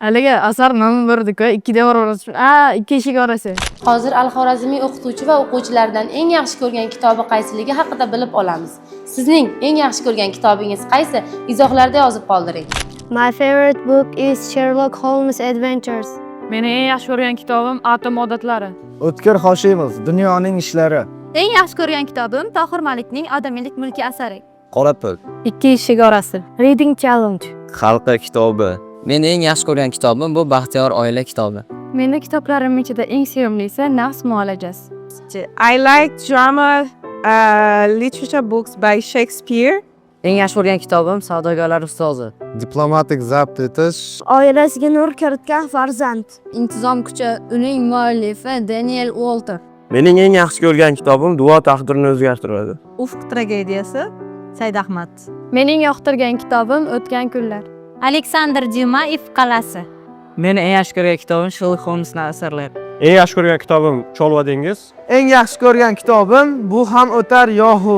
Haligi asar nomi bir-ku, ikki devor orasi. A, ikki eshik orasi. Hozir Al-Xorazmiy o'qituvchi va o'quvchilardan eng yaxshi ko'rgan kitobi qaysiligi haqida bilib olamiz. Sizning eng yaxshi ko'rgan kitobingiz qaysi? Izohlarda yozib qoldiring. My favorite book is Sherlock Holmes Adventures. Meni eng yaxshi ko'rgan kitobim Atom odatlari. O'tkir Hoshimov, Dunyoning ishlari. Eng yaxshi ko'rgan kitobim Tohir Malikning Odamiylik mulki asari. Qora pul. Ikki eshik orasi. Reading Challenge. Xalqa kitobi. Meni eng yaxshi ko'rgan kitobim bu Baxtiyor oila kitobi. Meni kitoblarim ichida eng sevimlisi Nafs muolajasi. I like drama literature books by Shakespeare. Eng yaxshi ko'rgan kitobim Savdogarlar ustozi. Diplomatik zabt etish. Oilasiga nur kiritgan farzand. Intizom kuchi, uning muallifi Daniel Uolter. Mening eng yaxshi ko'rgan kitobim Duo taqdirni o'zgartiradi. Ufq tragediyasi, Said Ahmad. Mening yoqtirgan kitobim O'tgan kunlar. Aleksandr Dyuma If qal'asi. Meni eng yaxshi ko'rgan kitobim Sherlock Holmesning asarlari. Eng yaxshi ko'rgan kitobim Chol va dengiz. Eng yaxshi ko'rgan kitobim Bu ham o'tar yohu.